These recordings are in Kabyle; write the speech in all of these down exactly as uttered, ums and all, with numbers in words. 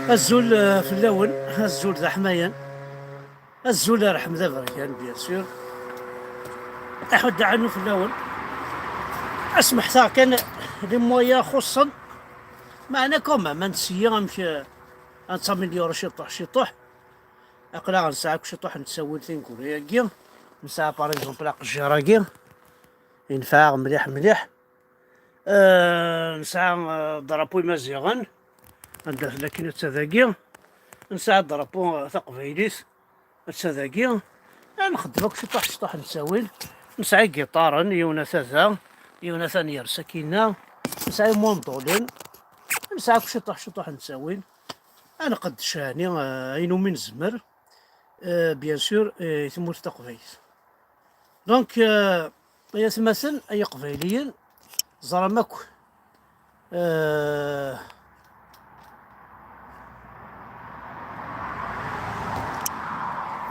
Azul, eh, fell-awen, azul d aḥmayan, azul a Ḥmed Aberkan, bien sûr. Aḥuddu ɛnu fell-awen. Asmeḥteɣ kan, les moyens xuṣṣen. Meɛna quand même, ad nseyyi amek, eh, ad nettaméliori ciṭuḥ ciṭuḥ. Aql-aɣ nesɛa akk ciṭuḥ n ttawil tineggura-agi. Nesɛa, par exemple, aqejjir-agi. Yenfeɛ-aɣ mliḥ mliḥ. Eh, nesɛa, eh, drapeau imaziɣen, anda tella akin atta dagi. Nesɛa drapeau, eh, taqbaylit, atta dagi. Eh, nxeddem akk ciṭuḥ ciṭuḥ n ttawil. Nesɛa igiṭaren, yiwen ata da, yiwen atan yers akkinna. Nesɛa imunḍulen. Nesɛa akk ciṭuḥ ciṭuḥ n ttawil. Ad nqeddec ɛni, eh, ayen umi nezmer. Eh, bien sûr, eh, i tmurt taqbaylit. Donc, eh, ay atmaten, ay iqbayliyen, ẓram akk, eh,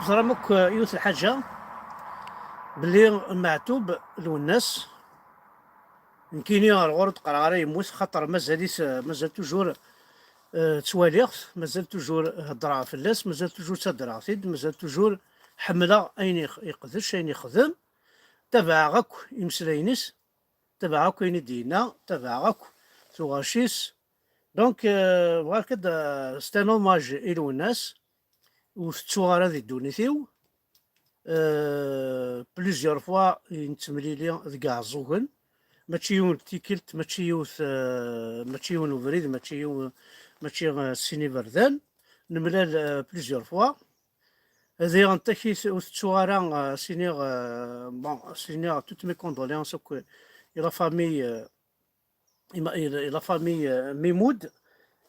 ẓram akk, eh, yiwet lḥaǧa, belli Meɛtub Lwennas, nekkini ar ɣur ur d-qqareɣ ara yemmut, xaṭer mazal-it, eh, mazal toujours, eh, ttwaliɣ-t, mazal toujours heddreɣ fell-as, mazal toujours ttadreɣ-t-id, mazal toujours ḥemmleɣ ayen ix-, iqdec, ayen ixdem. Tabaɛeɣ akk imeslayen-is, tabaɛeɣ akk ayen i d-yenna, tabaɛeɣ akk tuɣac-is. Donc, euh, bɣiɣ ad, euh, c'est un hommage i Lwennas, ur tettuɣ ara di ddunit-iw. Euh, plusieurs fois i nettemlili deg Iɛeẓẓugen, mačči yiwen tikkelt, mačči yiwet, euh, mačči yiwen ubrid, mačči yiwen, mačči, euh, sin iberdan. Nemlal, euh, plusieurs fois. Diɣen takit ur tettuɣ ara, euh, siniɣ, euh, bon, siniɣ toutes mes condoléances akk i la famille, euh, i ma-, i la famille, euh, Mimoud,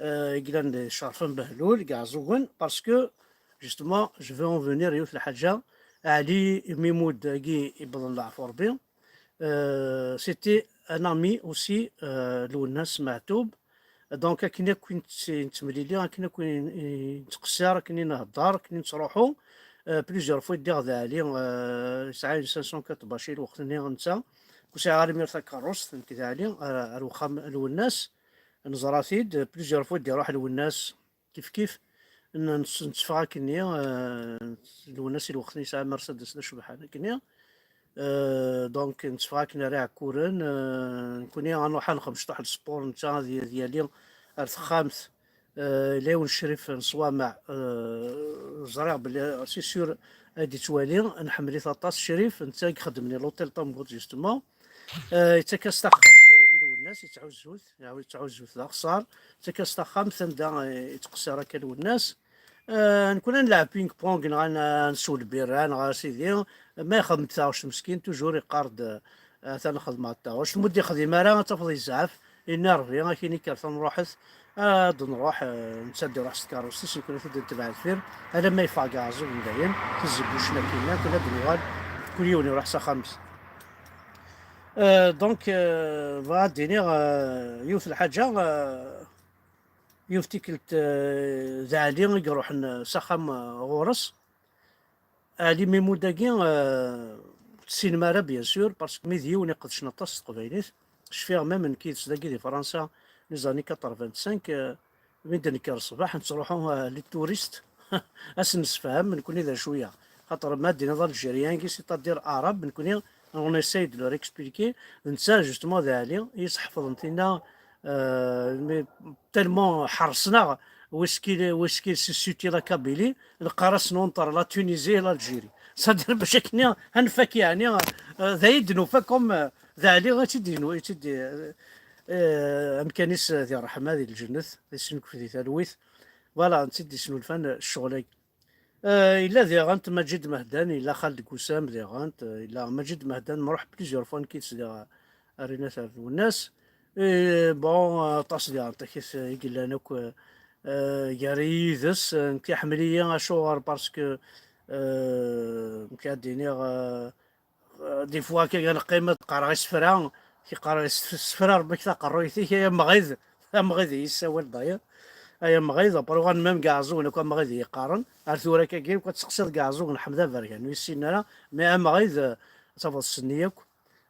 euh, i yellan di Cerfan Behlul, deg Iɛeẓẓugen, parce que, justement, je veux en venir yiwet lḥaǧa, Ali Mimoud, agi, iwweḍ leɛfu Rebbi, euh, c'était un ami aussi, euh, Lwennas Meɛtub. Donc, akken akk i nett-, i nettemlili, akken akk i, i nettqeṣṣir, akken i nhedder, akken i nettruḥu, euh, plusieurs fois i ddiɣ d Ali, euh, yesɛa cinq cent quatre Baci lweqt-nni netta, ur sɛiɣ ara imir takeṛṛust, nekk d Ali, ar, ar uxxam n Lwennas, neẓra-t-id, plusieurs fois i d-iruḥ Lwennas, kif kif, n-, nett-, netteffeɣ akkenni, euh, Lwennas i lweqt-nni yesɛa Mercedes d acebḥan akkenni, Euh, donc, netteffeɣ akken ar Iɛekkuren, euh, nekkni ad nruḥ ad nexdem cṭuḥ n sport, netta ad y-, ad yali ar texxamt, euh, yella yiwen Crif n Ṣwameɛ, euh, ẓriɣ belli, c'est sûr, ad d-ittwali, nḥemmel-it aṭas Crif, netta i ixeddmen i l'hôtel Tamguṭ, justement. Euh, yettak-as taxxamt, euh, i Lwennas, yettɛuzzu-t, yettɛuzzu-t d axeṣṣar, yettak-as taxxamt anda, euh, yettqeṣṣir akka Lwennas. Eh, nekkni ad nlɛeb ping-pong, neɣ ad n-, ad nsew lbirra, neɣ a sidi, ma ixdem-d taɣect meskin, toujours iqqar-d, eh, atan xedmeɣ-d taɣect. Ma ur d-ixdim ara, ad tafeḍ yezɛef, yenna Rebbi, akin ikker tanruḥet, ad nruḥ, eh, netta ad iruḥ s tkeṛṛust-is, nekkni ad t-id-netbeɛ deffir, alamma yeffeɣ deg Iɛeẓẓugen dayen, tizebbucin akkin, nekkni ad d-nuɣal, kul yiwen iruḥ s axxam-is. Eh, donc, eh, bɣiɣ ad d-iniɣ, eh, yiwet lḥaǧa, eh, yiwet tikkelt, eh, d Ɛli i iruḥen, eh, s axxam, eh, ɣur-s. Ɛli Mimud-agi, eh, ur t-tessinem ara, bien sûr, parce que mi d yiwen iqedcen aṭas s teqbaylit. Cfiɣ même nekk yid-s dagi di Fransa, les années quatre-vingt-cinq, eh, mi d-nekker ṣṣbeḥ, nettruḥu, eh, les touristes, ad sen-nessefhem nekkni d acu-ya. Xaṭer ma d-tiniḍ algérien-agi, c'est-à-dire arabe, nekkni on essaye de leur expliquer, d netta, justement, d Ɛli, i yesḥefḍen tinna, euh, mais tellement ḥerṣen-aɣ, où est-ce qu'il est, où est-ce qu'il se situe la Kabylie, neqqar-asen entre la Tunisie et l'Algérie. C'est-à-dire, bac akken ad nfak, yeɛni, euh, d ayen i d-nufa comme, euh, d Ɛli i tt-id-, i tt-id-, euh, euh, amkan-is di ṛṛeḥma, di lǧennet, di ssenkef, di talwit. Voilà, netta i d-isnulfan ccɣel-agi. Eh, yella diɣen Maǧid Mehdan, yella Xaled Gusam diɣen, eh, yella Maǧid Mehdan, nruḥ plusieurs fois nekk yid-s diɣ ar Inat ar Lwennas. Eh, bon, aṭas diɣen takit, eh, i yellan akk, eh, eh, gar-i yid-s, eh, nekk iḥemmel-iyi, acuɣer? Parce que, eh, nekk ad d-iniɣ, eh, Euh, des fois, akka neqqim ad qqareɣ isefra, kiqqar is-, isefra Rebbi-k taqerruyt-ik, ay amɣid, amɣid i yessawal d'ailleurs, ay amɣid, après uɣalen même deg Iɛeẓẓugen akk amɣid i yeqqaren, ar tura akkagi, akk ad tseqsiḍ deg Iɛeẓẓugen Ḥmed Aberkan, ur yessinen ara, mais amɣid, euh, ad tafeḍ ssnen akk,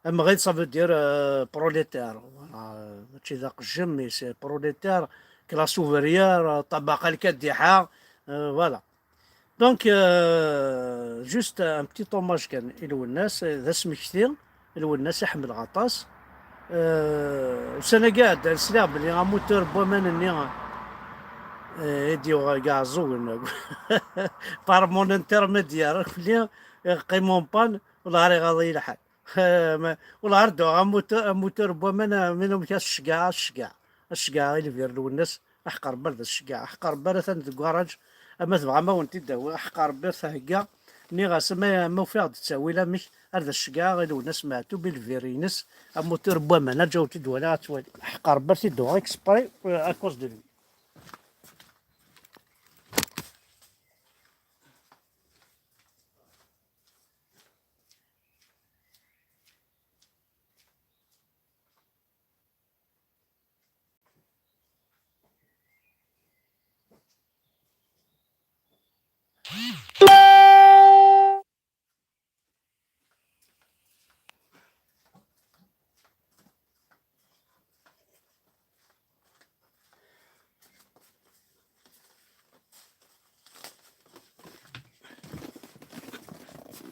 amɣid, ça veut dire, euh, prolétaire, voilà, euh, mačči d aqejjem, mais c'est prolétaire, classe ouvrière, ṭṭabaqa lkadiḥa, euh, voilà. Donc, euh, juste un petit hommage kan i Lwennas, d asmekti, Lwennas i ḥemmleɣ aṭas. Euh, ussan-agi iɛeddan sliɣ belli amutur n waman-nni, euh, i d-yuɣ deg Iɛeẓẓugen, par mon intermédiaire, belli iqqim en panne, wellah ar iɣaḍ-iyi lḥal. Ma-, wellah ar d-uɣeɣ amutur, amutur n waman, ah, min umek ad ceggɛeɣ, ad ceggɛeɣ, ad ceggɛeɣ i lbir Lwennas, aḥeqq Rebbi ar d as-ceggɛeɣ, aḥeqq Rebbi atan deg ugaṛaj, ama tebɣam ad wen-t-id-awiɣ, aḥeqq Rebbi ar t-heggaɣ, nniɣ-as ama, ma ufiɣ-d ttawil amek, ar d as-ceggɛeɣ i Lwennas Meɛtub i lbir-ines, amutur n waman, aǧaw-t-id wala ad twali, aḥeqq Rebbi ar t-id-uɣeɣ exprès, euh, à cause de lui.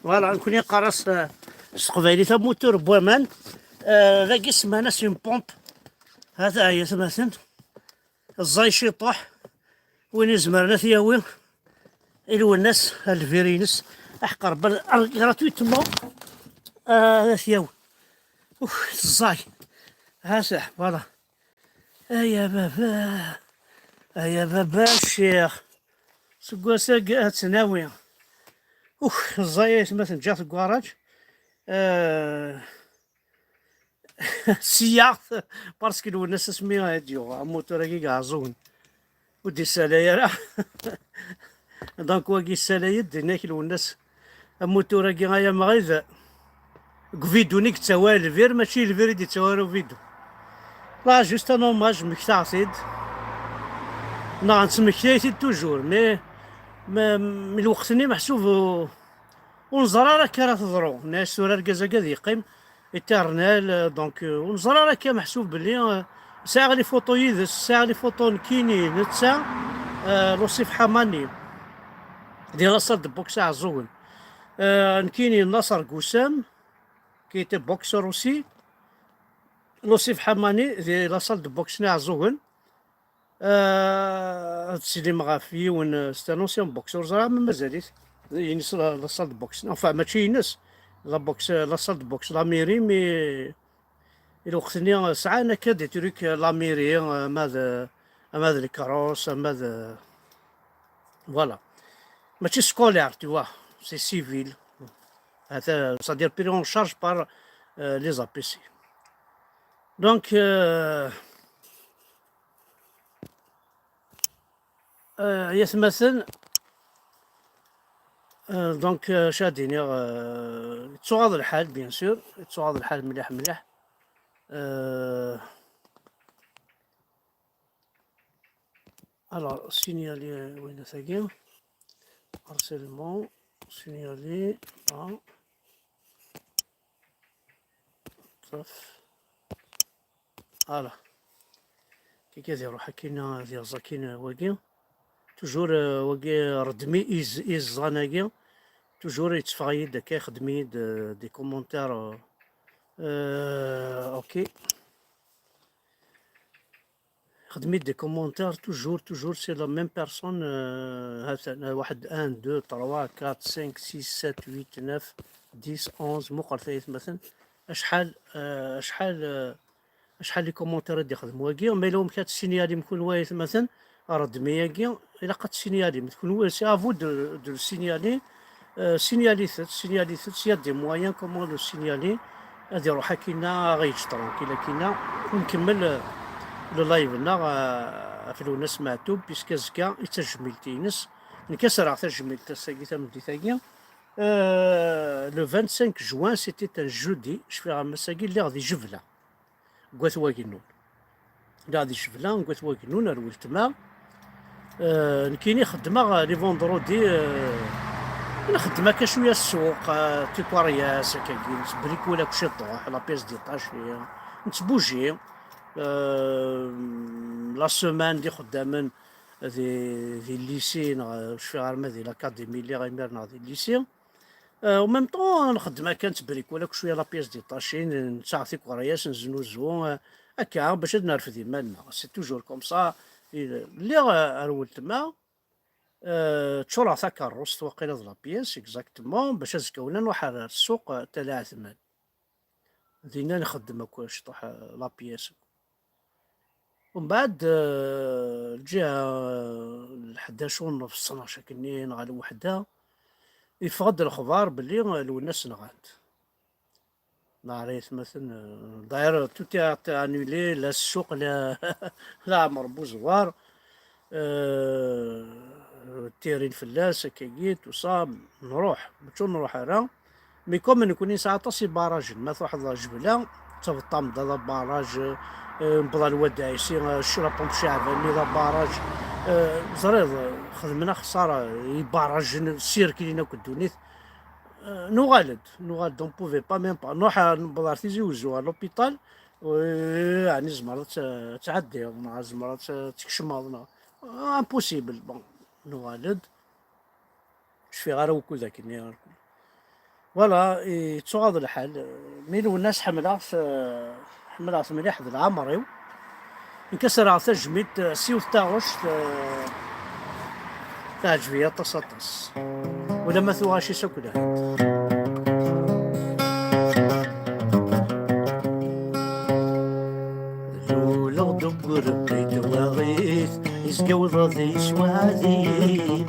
Voilà, nekkni qqar-as, euh, s teqbaylit amutur n waman. Euh, dagi semman-as une pompe. Hata ay atmaten. Ẓẓay ciṭuḥ. Win izemren ad t-yawi i Lwennas, ar lbir-ines. Aḥeqq Rebbi, ar-, gratuitement. Euh, ad t-yawi. Uf, ẓẓay. Hata, voilà. Ay a baba, ay a baba ccix, seg wass-agi ad tt-nawi. Ux, ẓẓay aytma tenǧaɣ deg ugaṛaj. Euh, siyyaɣ-t, parce que Lwennas asmi i d-yuɣ amutur-agi deg Iɛeẓẓugen. Ur d-issalay ara. Donc, wagi yessalay-d, yenna-k Lwennas, amutur-agi ay amɣid, deg uvidun i yettawi lbir, mačči lbir i d-yettawi ara uvidun. Là, juste un hommage, mmektaɣ-t-id. Neɣ nettmektay-t-id toujours, mais, mais, mais lweqt-nni meḥsub ur, ur neẓri ara akka ara teḍru. Nna-as tura argaz-agi ad yeqqim éternel, euh, donc, euh, ur neẓri ara akka meḥsub belli, euh, sɛiɣ les photos yid-s, sɛiɣ les photos nekkini, netta, euh, Lusif Ḥamani, di la salle de boxe Iɛeẓẓugen. Euh, nekkini Naṣer Gusam, qui était boxeur aussi. Lusif Ḥamani, di la salle de boxe n Iɛeẓẓugen. Euh, ad tsellem ɣef yiwen, euh, c'est un ancien boxeur, ẓriɣ ma mazal-it. Ines la, la salle de boxe. Enfin, mačči ines. La boxe, la salle de boxe, la mairie, mais i lweqt-nni, euh, sɛan akka des trucs, euh, la mairie, euh, ama d, ama d lkaros, ama d, voilà. Mačči scolaire, tu vois. C'est civil. Hata, c'est-à-dire pris en charge par, euh, les A P C. Donc, euh, euh, yatmaten, euh, donc, euh, acu ad d-iniɣ, euh, yettuɣaḍ lḥal, bien sûr, yettuɣaḍ lḥal mliḥ, mliḥ. Euh, alors, signaler, euh, winna tagi. Harcèlement, signaler, là. Taf. Voilà. Kika ad iruḥ akkin, ad yerẓ akkin wagi. Toujours, euh, wagi, ṛeddmi iz-, iẓẓan-agi. Toujours yetteffeɣ-iyi-d akka, ixeddem-iyi-d, euh, des commentaires, euh, euh, ok. Xedmi des commentaires, toujours, toujours, c'est la même personne, euh, hatan, euh, واحد, un, deux, trois, quatre, cinq, six, sept, huit, neuf, dix, onze, muqlet ay atmaten. Acḥal, euh, acḥal, euh, acḥal les commentaires i d-ixdem wagi, ma yella wamek ad tessinyalim kunwi ay atmaten, ṛeddmi-agi, ilaq ad tessinyalim. Kunwi, c'est à vous de, de le signaler. Euh, signalit-t, signalit-t, s'il y a des moyens, comment le signaler, ad iruḥ akkinna, ad aɣ-yeǧǧ tranquille akkinna, ur nkemmel, euh, le live-nneɣ, euh, ɣef Lwennas Meɛtub, puisque azekka i d tajmilt-ines. Nekk ad s-rreɣ tajmilt ass-agi, tameddit-agi. Euh, le vingt-cinq juin, c'était un jeudi, cfiɣ am ass-agi, lliɣ di Jebla. Deg At Wagennun. Lliɣ di Jebla, deg At Wagennun, ar weltma. Euh, nekkini xeddmeɣ les vendredis, euh, nxeddem akka cwiya ssuq, euh, tikwarias, akkagi, netbrikul akk ciṭuḥ, la pièce détachée, nettbuji, euh, la semaine d ixeddamen di, di lycée, neɣ ur cfiɣ ara ma di l'académie lliɣ imir neɣ di lycée. Euh, en même temps, nxeddem akka, nettbricole akk cwiya la pièce détachée, nettaɣ tikerras, neznuzu, euh, akka, bac ad nerfed iman-nneɣ. C'est toujours comme ça. Lliɣ, euh, ar weltma, euh, ččureɣ takerrust, waqila d la pièce, exactement, bac azekka-nni nruḥ ar, ar ssuq, euh, Tala Ɛetman. Dinna nxeddem akk ciṭuḥ, euh, la pièce. Umbeɛd, euh, lǧiha, euh, n ḥdac u nnefṣ neɣ cakenni neɣ lweḥda, yeffeɣ-d lexbar belli, euh, Lwennas nɣan-t. Neɛra aytmaten, euh, d'ailleurs, tout est annulé, la ssuq, la, la Ɛmer Buzwar, euh, ttirin fell-as, akkagi, tout ça, nruḥ, mačči ur nruḥ ara. Mais comme nekni nesɛa aṭas ibarajen, ma truḥeḍ ɣer Jebla, d Tabeṭṭa Mda d abaraj, euh, Mebḍal Wad Ɛisi, euh, Ccrapum Ceɛbani d abaraj, euh, ẓriḍ, euh, xedmen axeṣṣar, euh, ibarajen, ssirkilin akk ddunit. Euh, nuɣal-d, nuɣal-d, on pouvait pas même pas. Nruḥ, euh, newweḍ ɣer Tizi Wezzu, ɣer l'hôpital, euh, ɛni tzemreḍ ad t-, ad tɛeddiḍ, neɣ tzemreḍ ad t-, ad tkecmeḍ, neɣ, ah, impossible. Bon, nuɣal-d. Ur cfiɣ ara wukud akken. Voilà, yettuɣaḍ lḥal. Mi Lwennas ḥemmleɣ-t, euh, ḥemmleɣ-t mliḥ d leɛmer-iw. Nekk ad s-rreɣ tajmilt, eh, s yiwet taɣect, eh, teɛǧeb-iyi aṭas, aṭas. Ulamma tuɣac-is akk lhant. Luleɣ deg urebbi n twaɣit, izga wḍad yesweɛd-iyi.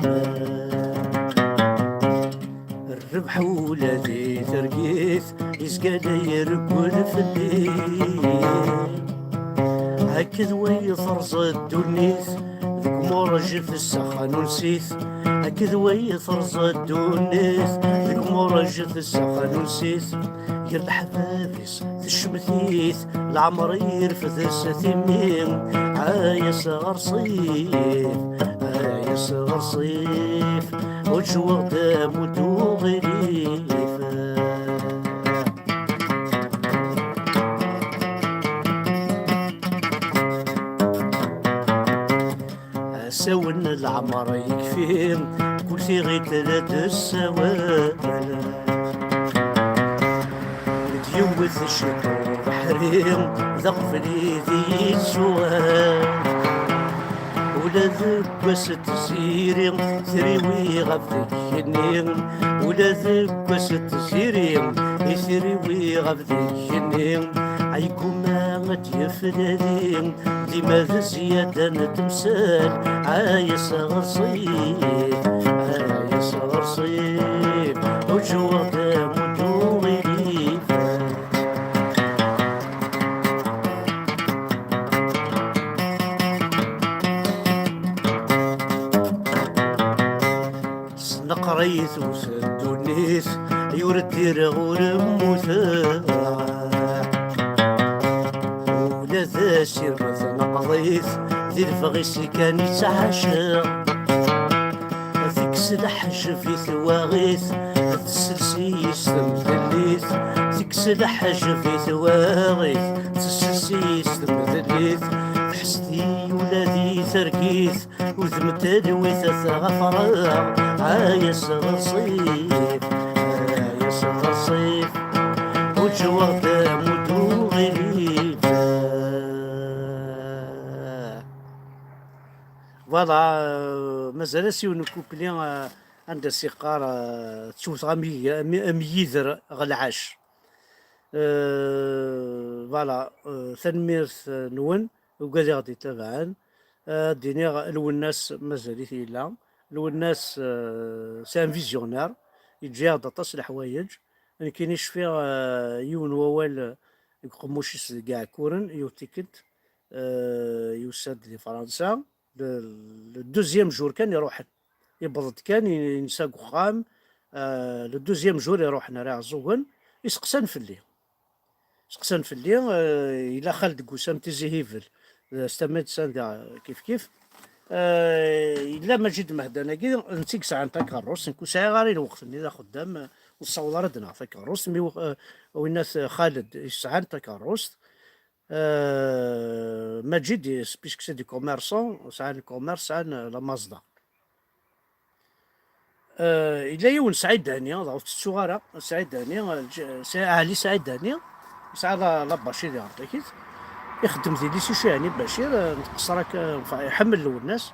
Rrbeḥ ula di targit, izga la ireggel fell-i. Akked way terẓa ddunit, deg umuṛej tessax anunsit. Akked way terẓa ddunit, deg umuṛej tessax anunsit. Gar leḥbab-is tecmet-it, leɛmer irfed s timmi. Ay asɣerṣif, ay asɣerṣif, ur ǧǧeɣ d amuddu ɣilif. Asawen n leɛmer yekfi, kul tiɣit la d-tessawal. Deg yiwet ciṭ ubeḥri, d aɣbel i d iyi-yettuɣal. Ula deg wass n tziri, triwi ɣef deg-nni. Ula deg wass n tziri, i triwi ɣef deg-nni. Ay guma ad d-yeflali, dima d zzyada n temsal. Ay asɣerṣif, ay asɣerṣif, ur ǧǧeɣ d amuddu ɣilif. Tesneqray-it ddunit, ur ddireɣ ur mmuteɣ. Ula d asirem tneqḍ-it, di lebɣi-s kan i ttɛaceɣ. Tekkes leḥjeb i twaɣit, tessels-iyi s temdellit. Tekkes leḥjeb i twaɣit, tessels-iyi s temdellit. Teḥsed-iyi ula di targit, udem talwit ad t-ɣafreɣ. Ay asɣerṣif, ay asɣerṣif, ur ǧǧeɣ d amuddu ɣilif. Voilà, euh, mazal-as yiwen ukupli, euh, anda s-yeqqar, euh, ttewteɣ am yi-, am, am yider ɣer lɛac. Euh, voilà, euh, tanemmirt, euh, nwen, ugad i ɣ-d-itabaɛen. Euh, ad d-iniɣ Lwennas mazal-it yella. Lwennas, euh, c'est un visionnaire, yeǧǧa-yaɣ-d aṭas n leḥwayeǧ. Nekkini cfiɣ, euh, yiwen wawal, euh, deg uqemmuc-is deg Iɛekkuren, yiwet tikkelt, euh, yusa-d di Fransa. Le, le deuxième jour kan iruḥen. Yewweḍ-d kan, i-, yensa deg uxxam. Euh, le deuxième jour iruḥen ar Iɛeẓẓugen, iseqsan fell-i. Seqsan fell-i, euh, yella xaled deg usam Tizi Hibel, euh, c'est un médecin da, kif kif. Euh, yella Majid Mehdan-agi, netta i yesɛan takeṛṛust, nekk ur sɛiɣ ara i lweqt-nni d axeddam, euh, ur nessaweḍ ara ad naɣ takeṛṛust, mi, euh, winna-t Xaled yesɛan takeṛṛust. Euh, Majid, puisque c'est des commerçants, sɛan commerce, sɛan, euh, la Mazda. Euh, yella yiwen Saɛid Dani, ur tettuɣ ara, Saɛid Dani, euh, J-, Sa-, Ali Saɛid Dani, yesɛa la, la Bacir di Ɣerṭakit, ixeddem di lycée Chihani Bacir, euh, nqeṣṣer akka, enfin, iḥemmel Lwennas.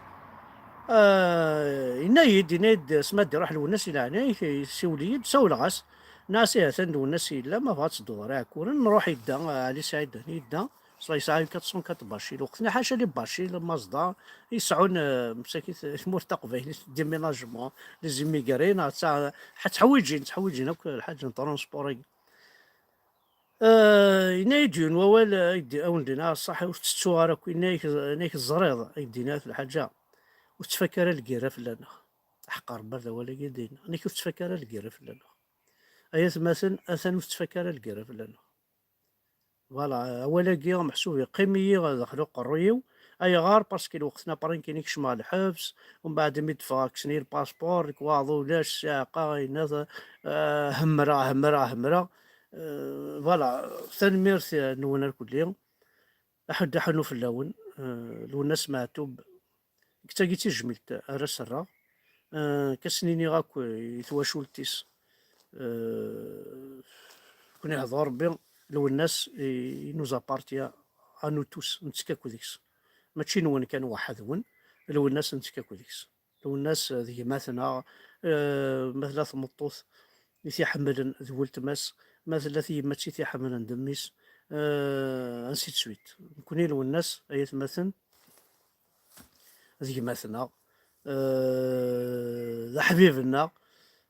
Euh, yenna-yi-d, yenna-yi-d, asmi ad d-iruḥ Lwennas i leɛnaya-k, yessiwel-iyi-d, sawleɣ-as, nniɣ-as, ihi atan Lwennas yella, ma bɣa ad tedduḍ ɣer Iɛekkuren, nruḥ, yedda, euh, Ali Saɛid Dani yedda. Ṣla yesɛa quatre cent quatre Bacil, lweqt-nni ḥaca les Bacil, Mazda, i yesɛun, euh, msakit, tmurt taqbaylit, déménagement, les immigrés, neɣ tta-, ḥa-, tteḥwijin, tteḥwijin akk lḥaǧa n transport-agi. Euh, yenna-yi-d yiwen wawal, euh, ay d-, a wen-d-iniɣ ṣṣeḥ, ur tettuɣ ara akk, yenna-yak, yenna-yak teẓriḍ, ay d-yenna lḥaǧa, ur tettfak ara lgirra fell-aneɣ. Ḥeqq Rebbi d awal-agi i d-yenna, nekk ur tettfak ara lgirra fell-aneɣ. Ay atmaten, atan ur tettfak ara lgirra fell-aneɣ. Voilà, awal-agi meḥsub yeqqim-iyi daxel uqerruy-iw. Ayɣer? Parce que lweqt-nni après nekk kecmeɣ lḥebs, umbeɛd mi d-ffɣeɣ kksen-iyi lpaspuṛ, nekk waɛḍ ulac, ssiɛqa, yenna, eh, hemmreɣ, hemmreɣ, hemmreɣ. Eh, voilà, tanemmirt, eh, nwen arkelli. Aḥuddu aḥunnu fell-awen, eh, Lwennas Meɛtub. Deg tagi d tijmilt ara s-rreɣ, eh, ka s-niniɣ akk i twacult-is, eh, ken ihḍer Rebbi, Lwennas, i, i nous appartient à nous tous, nettekk akk deg-s. Mačči nwen kan weḥd-wen, Lwennas nettekk akk deg-s. Lwennas, eh, d gma-tneɣ, eh, ma tella tmeṭṭut i t-iḥemmlen d weltma-s, ma tella tyemmat i t-iḥemmlen d mmi-s, eh, ainsi de suite. Nekni Lwennas, ay atmaten, d gma-tneɣ, eh, d aḥbib-nneɣ,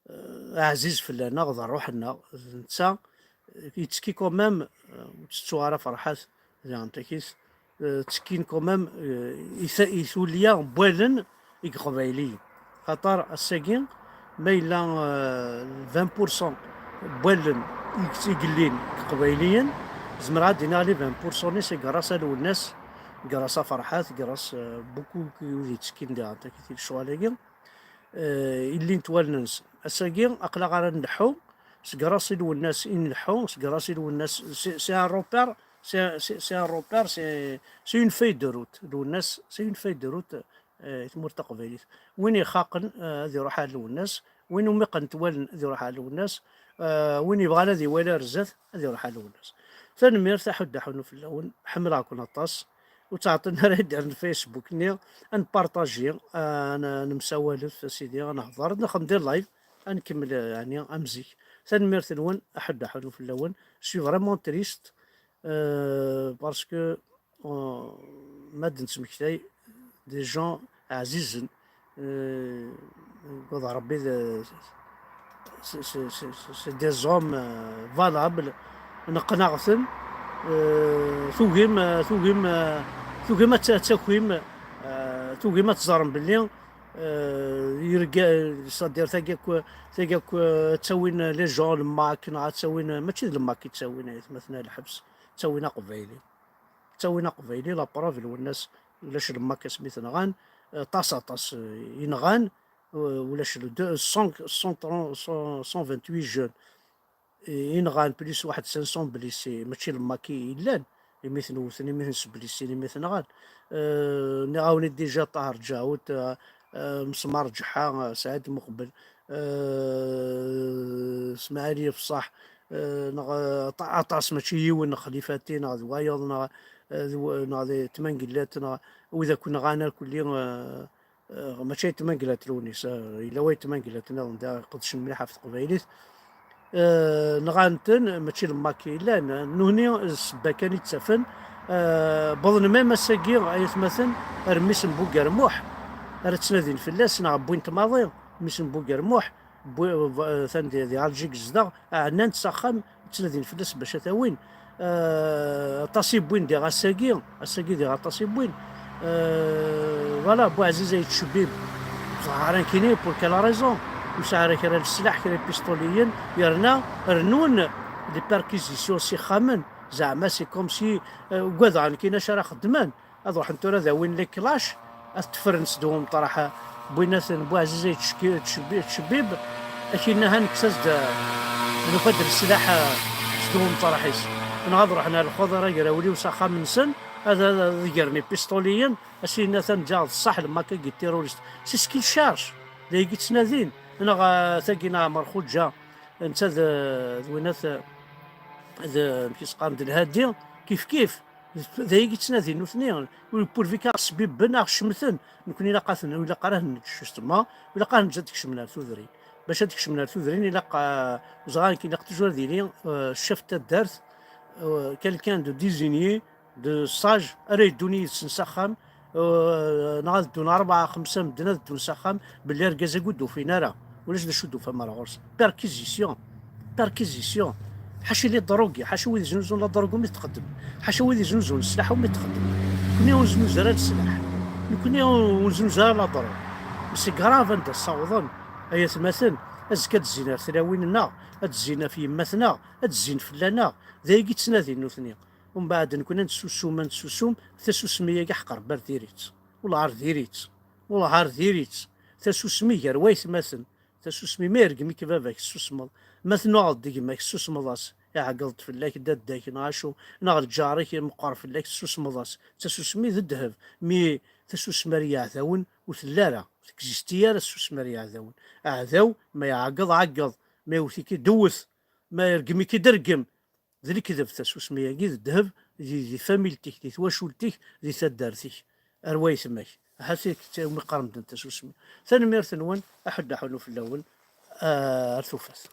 eh, aɛziz fell-aneɣ, d ṛṛuḥ-nneɣ, d netta, eh, yettekki quand même, eh, ur tettuɣ ara Ferḥat, diɣen takit, eh, ttekkin quand même, eh, i ta-, i tulya n wallen i Iqbayliyen. Xaṭer ass-agi, ma yella, eh, vingt pour cent n wallen i, i yellin deg Iqbayliyen, zemreɣ ad d-iniɣ les vingt pour cent-nni c'est grâce à Lwennas, grâce à Ferḥat, grâce, euh, beaucoup i wid yettekkin diɣen takit i lecɣal-agi. Euh, i llint wallen-nsen. Ass-agi, aql-aɣ ara nleḥḥu, c'est grâce i Lwennas i nleḥḥu, c'est grâce i Lwennas, c'est, c'est un repère, c'est, c'est, c'est un repère, c'est, c'est une feuille de route. Lwennas, c'est une feuille de route, euh, i tmurt taqbaylit. Win ixaqen, euh, ad iruḥ ar Lwennas, win umi qqnent wallen ad iruḥ ar Lwennas, euh, win yebɣan ad iwali ar zdat ad iruḥ ar Lwennas. Tanemmirt, aḥuddu aḥunnu fell-awen, ḥemmleɣ-ken aṭas. Ur ttɛeṭṭilem ara ad d-rren Facebook-nni, ad nparṭaji, ad n-, nemsawalet, a sidi, ad nehḍer, ad nexdem des lives, ad nkemmel, eh, yeɛni, am zik. Tanemmirt-nwen, aḥuddu aḥunnu fell-awen. Je suis vraiment triste, euh, parce que, euh, ma d-nettmektay, des gens ɛzizen, euh, deg waḍ Rebbi d, c'est, c'est, c'est, c'est des hommes, euh, valables. Neqqen-aɣ-ten. Euh, tugim, euh, tugim, euh, tugim ad t-, ad takim, euh, tugim ad teẓrem belli, euh, irga, c'est-à-dire tagi akk, tagi akk, euh, ttawin les gens, le mac, neɣ ad ttawin, mačči d le mac i ttawin, ay atmaten, lḥebs, ttawin aqbayli. Ttawin aqbayli, la preuve, Lwennas, ulac le mac asmi t-nɣan, euh, aṭas, aṭas, euh, i nɣan, euh, ulac le deux, cent, cent trente, cent, cent vingt-huit jeunes i, i nɣan, plus waḥed cinq cents blessés, mačči le mac i yellan, imi ten-wten, imi ten-sblessin, imi ten-nɣan. Euh, nniɣ-awen-id déjà Ṭaher Ǧaɛut, euh, euh, Mesmar Ǧeḥḥa, euh, Saɛid Muqbel, euh, Smaɛil Yefṣaḥ, euh, neɣ, euh, aṭa-, aṭas, mačči yiwen, neɣ Xlifati, neɣ d wayeḍ, neɣ, euh, d w-, neɣ d Tmangellat, neɣ wid akk nɣan akk-, lli, euh, euh, mačči ay Tmangellat Lewnis, euh, yella way Tmangellat nniḍen da iqedcen mliḥ ɣef teqbaylit. Euh, nɣan-ten, mačči le mac i yellan, nutni d ssebba kan i ttafen. Euh, wwḍen même ass-agi, ay atmaten, ar mmi-s n Bugermuḥ, ara ttnadin fell-as, neɣ wwin-t maḍi, mmi-s n Bugermuḥ, wwi-, w-, atan di, di Alger i yezdeɣ, ɛnan-t s axxam, ttnadin fell-as bac ad t-awin. Euh, aṭas i wwin diɣ ass-agi, ass-agi diɣ aṭas i wwin. Euh, voilà, Buɛziz Ayt Cbib, ẓer ara nekkini, pour quelle raison? Ur sɛi ara kra n leslaḥ, kra n pistuliyen, yerna rnun les perquisitions s ixxamen, zeɛma c'est comme si, euh, ugadeɣ nekkini acu ara xeddmen. Ad ruḥen tura ad awin les clashs, ad t-ffren sdeg umeṭreḥ, wwin-aten Buɛziz Ayt Cki-, Cbi-, Cbib, akinna ha nekkes-as-d, nufa-d leslaḥ, eh, sdeg umeṭreḥ-is. Neɣ ad ruḥen ar lxuḍer agraw-iw s axxam-nsen, ad, ad, ad gren ipistuliyen, a s-yini atan ǧaɣ d ṣṣeḥ, le maquis terroriste. C'est ce qu'il cherche. D ayagi ttnadin. Neɣ, eh, tagi n Ɛmer Xuǧa, netta d, d winat, d, amek i s-qqaren, d lhadi, kif kif. D, d ayagi ttnadin nutni. Ur yewwi lbika sbibben aɣ cemten. Nekni ilaq ad ten-, ur ilaq ara ad neǧǧ, justement, ur ilaq ara neǧǧ ad d-kecmen ar tudrin. Bac ad d-kecmen ar tudrin, ilaq, eh, ẓran ilaq toujours ad yili, eh, chef n taddart, eh, quelqu'un de désigné, de sage, ara yeddun yid-sen s axxam, eh, neɣ ad ddun rebɛa, xemsa medden ad ddun s axxam, belli argaz-agi ur d-ufin ara. Ulac d acu d-ufam ara ɣur-s. Perquisition. Perquisition. Ḥaca les drogués, ḥaca wid iznuzun la drogue umi txeddem. Ḥaca wid iznuzun sslaḥ umi txeddem. Nekni ur neznuz ara leslaḥ. Nekni ur neznuz ara la drogue. Mais c'est grave anda ssawḍen. Ay atmaten, azekka ad d-zzin ar tlawin-nneɣ, ad d-zzin ɣef yemma-tneɣ, ad d-zzin fell-aneɣ. D ayagi ttnadin nutni. Umbeɛd nekni ad nsusum, ad nsusum, tasusmi-agi ḥqer bar diri-tt. Wellah ar diri-tt. Wellah ar diri-tt. Tasusmi gar waytmaten. Tasusmi ma yergem-ik baba-k, tessusmeḍ. Ma tennuɣeḍ-d gma-k, tessusmeḍ-as. Iɛeggeḍ-d fell-ak dadda-k neɣ acu, neɣ lǧar-ik meqqer fell-ak, tessusmeḍ-as. Tasusmi d ddheb. Mi tasusmi ar yeɛdawen ur telli ara. Ur tegzisti ara tsusmi ar yeɛdawen. Aɛdaw, ma iɛeggeḍ, ɛeggeḍ. Ma iwet-ik-id, wwet. Ma yergem-ik-id, rgem. D lekdeb tasusmi-agi, d ddheb di, di familtik, di twacult-ik, di taddart-ik. Ar waytma-k. Ahat i k-, umi qqaren medden tasusmi. Tanemmirt-nwen, aḥuddu aḥunnu fell-awen, ah, ar tufat.